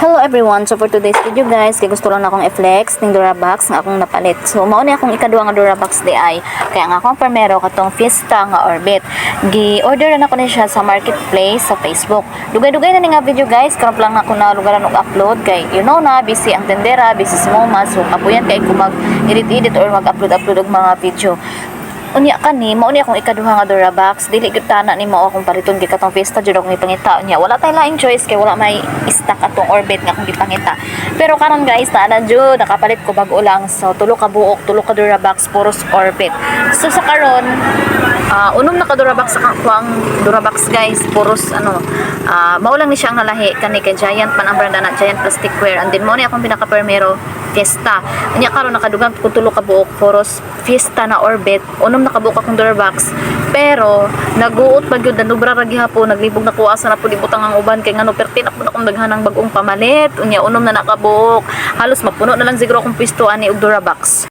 Hello everyone! So for today's video guys, kay gusto lang akong i-flex ning Durabox nga akong napalit. So mao ni akong ikaduha nga Durabox di ay. Kaya nga akong primero katong Fiesta nga Orbit. Gi-order na nako ni siya sa marketplace sa Facebook. Dugay-dugay na ni nga video guys, karon pa lang ako na lugaran og upload kay you know na busy ang tendera, busy si mama, so kapuyan kay ko mag edit-edit or mag-upload-upload og mga video. Unya kani, mao ni akong ikaduha nga Durabox. Dili gyud tana ni mao akong paliton kay katong Fiesta jud akong ipangita. Unya wala tay laing choice kay wala may stock atong Orbit nga akong gipangita. Pero karon guys, naa na jud, nakapalit ko bag-o lang. So tulo ka buok, tulo ka Durabox puros Orbit. So sa karon, unom na ka Durabox sa kuang Durabox guys, puros ano, mao lang ni siya ang nalahi kani kay Giant man ang brand na Giant Plasticware. And then mao ni akong pinaka-permero, Fiesta. Unya karon nakadugang ko tulo ka buok puros Fiesta na Orbit. Unom na kabuok akong Durabox. Pero naguot pa gyud, nanubra ra gihapon, naglibog na ko asa na pud ibutang ang uban kay ngano perti na pud akong daghanang bag-ong pamalit. Unya unom na nakabuok. Halos mapuno na lang siguro akong pwesto ani og Durabox.